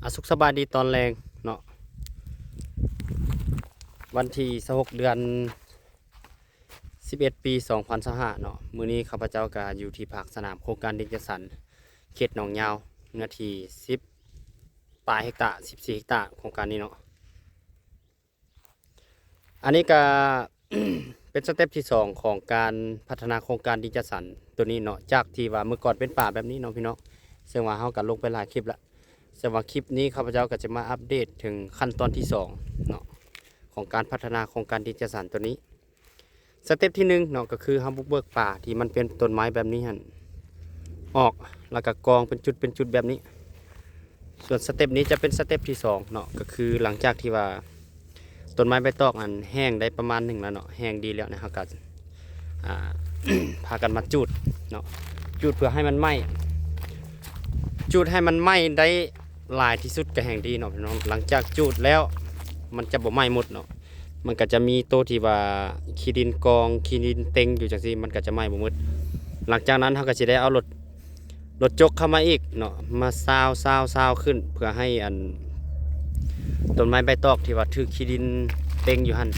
ອາ ສຸກສະບາຍດີຕອນແລງເນາະ ວັນທີຊາວຫົກ ເດືອນສິບເອັດ ປີສອງພັນຊາວຫ້າເນາະ. ມື້ນີ້ຂ້າພະເຈົ້າກະຢູ່ທີ່ພາກສະໜາມໂຄງການດິນຈັດສັນ ເຂດໜອງຍາວ ເນື້ອທີ່ສິບປາຍເຮັກຕາ ສິບສີ່ເຮັກຕາ ໂຄງການນີ້ເນາະ. ອັນນີ້ກະ ເປັນສະເຕັບທີສອງຂອງການພັດທະນາໂຄງການດິນຈັດສັນໂຕນີ້ເນາະ ຈາກທີ່ວ່າເມື່ອກ່ອນເປັນປ່າແບບນີ້ເນາະພີ່ນ້ອງ. ເຊິ່ງວ່າເຮົາກະລົງໄປຫຼາຍຄລິບລະ ເຊິ່ງວ່າຄລິບນີ້ຂ້າພະເຈົ້າກະຈະມາອັບເດດເຖິງຂັ້ນຕອນທີສອງເນາະ ຂອງການພັດທະນາໂຄງການດິນຈັດສັນໂຕນີ້. ສະເຕັບທີໜຶ່ງເນາະ ກະຄືເຮົາບຸກເບີກປ່າທີ່ມັນເປັນຕົ້ນໄມ້ແບບນີ້ຫັ້ນອອກ ລະກະກອງເປັນຈຸດເປັນຈຸດແບບນີ້. ສ່ວນສະເຕັບນີ້ຈະເປັນສະເຕັບທີສອງເນາະ ກະຄືຫຼັງຈາກທີ່ວ່າຕົ້ນໄມ້ໃບຕອກນັ້ນແຫ້ງໄດ້ປະມານໜຶ່ງລະເນາະ ແຫ້ງດີແລ້ວນະ ເຮົາກະ ອ່າ ພາກັນມາຈູດເນາະ ຈູດເພື່ອໃຫ້ມັນໄໝ້ ຈູດໃຫ້ມັນໄໝ້ໄດ້ຫຼາຍທີ່ສຸດກະແຮ່ງດີເນາະພີ່ນ້ອງ. ຫຼັງຈາກຈູດແລ້ວມັນຈະບໍ່ໄໝ້ໝົດເນາະ ມັນກະຈະມີໂຕທີ່ວ່າຂີ້ດິນກອງ ຂີ້ດິນເຕັງຢູ່ຈັ່ງຊີ້ ມັນກະຈະໄໝ້ບໍ່ໝົດ. ຫຼັງຈາກນັ້ນເຮົາກະຊິໄດ້ເອົາລົດ ລົດຈົກເຂົ້າມາອີກເນາະ ມາຊາວ ຊາວ ຊາວຂຶ້ນ ເພື່ອໃຫ້ອັນ ຕົ້ນໄມ້ໃບຕອກທີ່ວ່າຖືກຂີ້ດິນເຕັງຢູ່ຫັ້ນ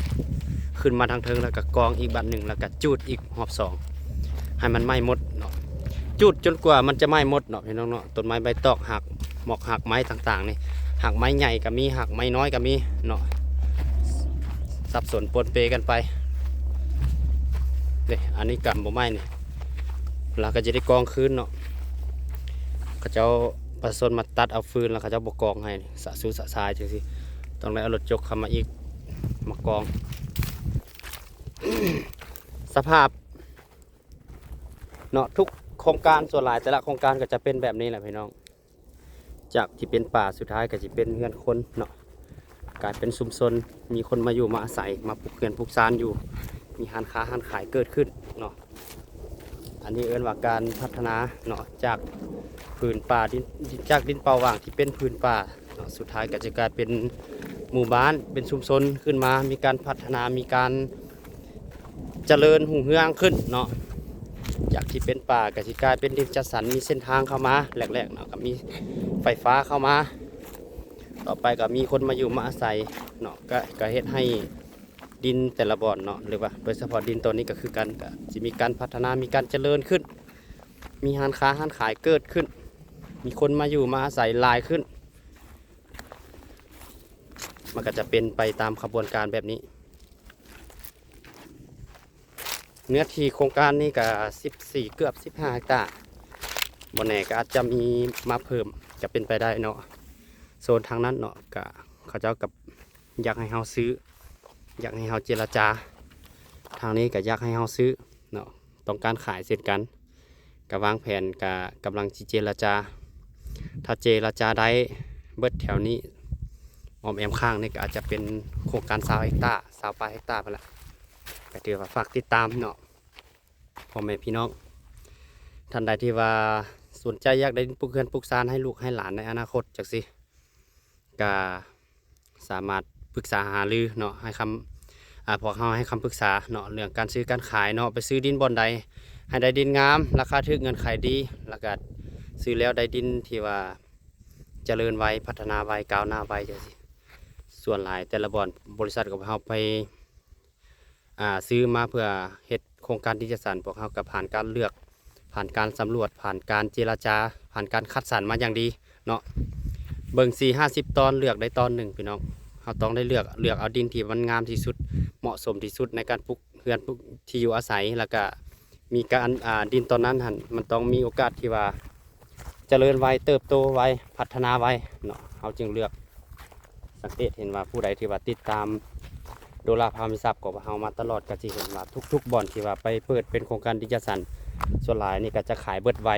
ຂຶ້ນມາທາງເທິງ ລະກະກອງອີກບາດໜຶ່ງ ລະກະຈູດອີກຮອບສອງ ໃຫ້ມັນໄໝ້ໝົດເນາະ. ຈູດຈົນກວ່າມັນຈະໄໝ້ໝົດເນາະພີ່ນ້ອງເນາະ. ຕົ້ນໄມ້ໃບຕອກ ຮາກໝອກຮາກໄມ້ຕ່າງໆນີ້ ຮາກໄມ້ໃຫຍ່ກະມີ ຮາກໄມ້ນ້ອຍກະມີເນາະ ສັບສົນປົນເປກັນໄປ. ເດ້ ອັນນີ້ກຳບໍ່ໄໝ້ນີ້ ລະກະຈະໄດ້ກອງຄືນເນາະ. ເຂົາເຈົ້າ ປະຊາຊົນມາຕັດເອົາຟືນ ລະເຂົາເຈົ້າບໍ່ກອງໃຫ້ ສະຊຸສະຊາຍຈັ່ງຊີ້ ຕ້ອງໄດ້ເອົາລົດຈົກເຂົ້າມາອີກ ມາກອງ. ສະພາບເນາະ ທຸກໂຄງການ ສ່ວນຫຼາຍແຕ່ລະໂຄງການກະຈະເປັນແບບນີ້ແຫຼະພີ່ນ້ອງ. ຈາກທີ່ເປັນປ່າ ສຸດທ້າຍກະຊິເປັນເຮືອນຄົນເນາະ ກາຍເປັນຊຸມຊົນ ມີຄົນມາຢູ່ມາອາໄສ ມາປຸກເຮືອນປຸກຊານຢູ່ ມີຮ້ານຄ້າຮ້ານຂາຍເກີດຂຶ້ນເນາະ. ອັນນີ້ເອີ້ນວ່າການພັດທະນາເນາະ ຈາກຜືນປ່າດິນ ຈາກດິນເປົ່າຫວ່າງທີ່ເປັນຜືນປ່າເນາະ ສຸດທ້າຍກະຈະກາຍເປັນໝູ່ບ້ານ ເປັນຊຸມຊົນຂຶ້ນມາ ມີການພັດທະນາ ມີການ ຈະເລີນຮຸ່ງເຮືອງຂຶ້ນເນາະ. ຈາກທີ່ເປັນປ່າກະຊິກາຍເປັນດິນຈັດສັນ ມີເສັ້ນທາງເຂົ້າມາແລກໆເນາະ ກະມີໄຟຟ້າເຂົ້າມາ ຕໍ່ໄປກະມີຄົນມາຢູ່ມາອາໄສເນາະ ກະ ກະເຮັດໃຫ້ດິນແຕ່ລະບ່ອນເນາະ ຫຼືວ່າໂດຍສະເພາະດິນຕອນນີ້ກະຄືກັນ ກະຊິມີການພັດທະນາ ມີການຈະເລີນຂຶ້ນ ມີຮ້ານຄ້າຮ້ານຂາຍເກີດຂຶ້ນ ມີຄົນມາຢູ່ມາອາໄສຫຼາຍຂຶ້ນ ມັນກະຈະເປັນໄປຕາມຂະບວນການແບບນີ້. ເນື້ອທີ່ໂຄງການນີ້ກະສິບສີ່ ເກືອບສິບຫ້າເຮັກຕາ ບໍ່ແນ່ກະອາດຈະມີມາເພີ່ມ ກະເປັນໄປໄດ້ເນາະ. ໂຊນທາງນັ້ນເນາະ ກະເຂົາເຈົ້າກະຢາກໃຫ້ເຮົາຊື້ ຢາກໃຫ້ເຮົາເຈລະຈາ ທາງນີ້ກະຢາກໃຫ້ເຮົາຊື້ເນາະ ຕ້ອງການຂາຍເຊັ່ນກັນ. ກະວາງແຜນ ກະກຳລັງຊິເຈລະຈາ ຖ້າເຈລະຈາໄດ້ເບິດແຖວນີ້ ອ້ອມແອ້ມຂ້າງນີ້ກະອາດຈະເປັນໂຄງການຊາວເຮັກຕາ ຊາວປາຍເຮັກຕາພຸ້ນລະ. ກະຖືວ່າຝາກຕິດຕາມເນາະ ພໍ່ແມ່ພີ່ນ້ອງ ທ່ານໃດທີ່ວ່າສົນໃຈຢາກໄດ້ດິນປຸກເຮືອນປຸກຊານໃຫ້ລູກໃຫ້ຫຼານໃນອະນາຄົດຈັ່ງຊີ້ ກະ ສາມາດປຶກສາຫາລືເນາະ ໃຫ້ຄຳ ອາ ພວກເຮົາໃຫ້ຄຳປຶກສາເນາະ ເລື່ອງການຊື້ການຂາຍເນາະ ໄປຊື້ດິນບ່ອນໃດໃຫ້ໄດ້ດິນງາມ ລາຄາຖືກ ເງື່ອນໄຂດີ ລະກະຊື້ແລ້ວໄດ້ດິນທີ່ວ່າຈະເລີນໄວ ພັດທະນາໄວ ກ້າວໜ້າໄວຈັ່ງຊີ້. ສ່ວນຫຼາຍແຕ່ລະບ່ອນ ບໍລິສັດຂອງເຮົາໄປ ອ່າ ຊື້ມາເພື່ອເຮັດໂຄງການດິນຈັດສັນ ພວກເຮົາກະຜ່ານການເລືອກ ຜ່ານການສຳຫຼວດ ຜ່ານການເຈລະຈາ ຜ່ານການຄັດສັນມາຢ່າງດີເນາະ. ເບິ່ງສີ່ຫ້າສິບຕອນ ເລືອກໄດ້ຕອນໜຶ່ງພີ່ນ້ອງ ເຮົາຕ້ອງໄດ້ເລືອກ ເລືອກເອົາດິນທີ່ມັນງາມທີ່ສຸດ ເໝາະສົມທີ່ສຸດໃນການປຸກເຮືອນ ປຸກທີ່ຢູ່ອາໄສ ລະກະມີການ ອ່າ ດິນຕອນນັ້ນຫັ້ນ ມັນຕ້ອງມີໂອກາດທີ່ວ່າ ຈະເລີນໄວ ເຕີບໂຕໄວ ພັດທະນາໄວເນາະ ເຮົາຈຶ່ງເລືອກ. ສັງເກດເຫັນວ່າຜູ້ໃດທີ່ວ່າຕິດຕາມໂດລາພາມີຊັບຂອງເຮົາມາຕະຫຼອດ ກະຊິເຫັນວ່າທຸກໆບ່ອນທີ່ວ່າໄປເປີດເປັນໂຄງການດິນຈັດສັນ ສ່ວນຫຼາຍນີ້ກະຈະຂາຍເບິດໄວ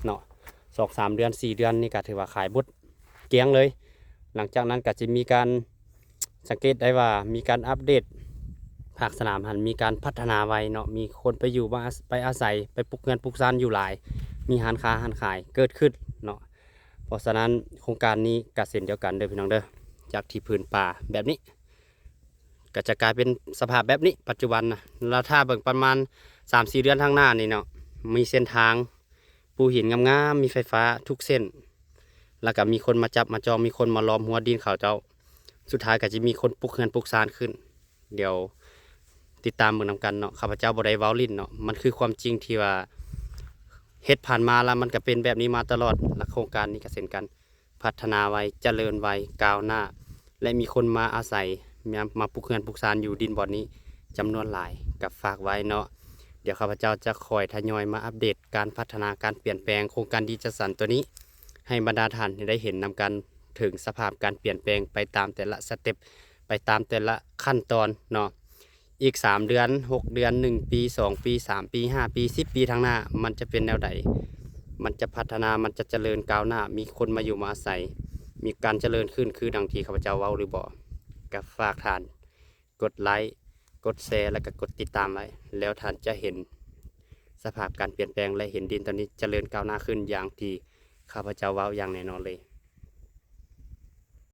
ເນາະ ສອງສາມເດືອນ ສີ່ເດືອນນີ້ກະຖືວ່າຂາຍເບິດກ້ຽງເລີຍ. ຫຼັງຈາກນັ້ນກະຈະມີການ ສັງເກດໄດ້ວ່າມີການອັບເດດ ພາກສະໜາມຫັ້ນມີການພັດທະນາໄວເນາະ ມີຄົນໄປຢູ່ມາອາ ໄປອາໄສ ໄປປຸກເຮືອນປຸກຊານຢູ່ຫຼາຍ ມີຮ້ານຄ້າຮ້ານຂາຍເກີດຂຶ້ນເນາະ. ເພາະສະນັ້ນໂຄງການນີ້ກະເຊັ່ນດຽວກັນເດີພີ່ນ້ອງເດີ ຈາກທີ່ຜືນປ່າແບບນີ້ ກະຈະກາຍເປັນສະພາບແບບນີ້ປັດຈຸບັນນະ ລະຖ້າເບິ່ງປະມານສາມສີ່ເດືອນທາງໜ້ານີ້ເນາະ ມີເສັ້ນທາງ ປູຫີນງາມໆ ມີໄຟຟ້າທຸກເສັ້ນ ແລ້ວກໍມີຄົນມາຈັບມາຈອງ ມີຄົນມາລ້ອມຮົ້ວດິນເຂົາເຈົ້າ ສຸດທ້າຍກໍຈະມີຄົນປຸກເຮືອນປຸກຊານຂຶ້ນ. ດຽວຕິດຕາມເບິ່ງນຳກັນເນາະ ຂ້າພະເຈົ້າບໍ່ໄດ້ເວົ້າຫຼິ້ນເນາະ ມັນຄືຄວາມຈິງທີ່ວ່າເຮັດຜ່ານມາ ແລ້ວມັນກໍເປັນແບບນີ້ມາຕະຫຼອດ ແລະໂຄງການນີ້ກໍເຊັ່ນກັນ ພັດທະນາໄວ ຈະເລີນໄວ ກ້າວໜ້າ ແລະມີຄົນມາອາໄສ ມາ ມາປຸກເຮືອນປຸກຊານຢູ່ດິນບ່ອນນີ້ຈຳນວນຫຼາຍ ກໍຝາກໄວ້ເນາະ. ດຽວຂ້າພະເຈົ້າຈະຄອຍທະຍອຍມາອັບເດດການພັດທະນາ ການປ່ຽນແປງໂຄງການດີຈັດສັນຕົວນີ້ ໃຫ້ບັນດາທ່ານໄດ້ເຫັນນຳກັນເຖິງສະພາບການປ່ຽນແປງໄປຕາມແຕ່ລະສະເຕັບ ໄປຕາມແຕ່ລະຂັ້ນຕອນເນາະ. ອີກສາມເດືອນ ຫົກເດືອນ ໜຶ່ງປີ ສອງປີ ສາມປີ ຫ້າປີ ສິບປີທາງໜ້າ ມັນຈະເປັນແນວໃດ ມັນຈະພັດທະນາ ມັນຈະຈະເລີນກ້າວໜ້າ ມີຄົນມາຢູ່ມາອາໄສ ມີການຈະເລີນຂຶ້ນຄືດັ່ງທີ່ຂ້າພະເຈົ້າເວົ້າຫຼືບໍ່? ກໍຝາກທ່ານກົດໄລ ກົດແຊ ແລະກໍກົດຕິດຕາມໄວ້ ແລ້ວທ່ານຈະເຫັນສະພາບການປ່ຽນແປງ ແລະເຫັນດິນຕົວນີ້ຈະເລີນກ້າວໜ້າຂຶ້ນຢ່າງທີ່ຂ້າພະເຈົ້າເວົ້າຢ່າງແນ່ນອນເລີຍ.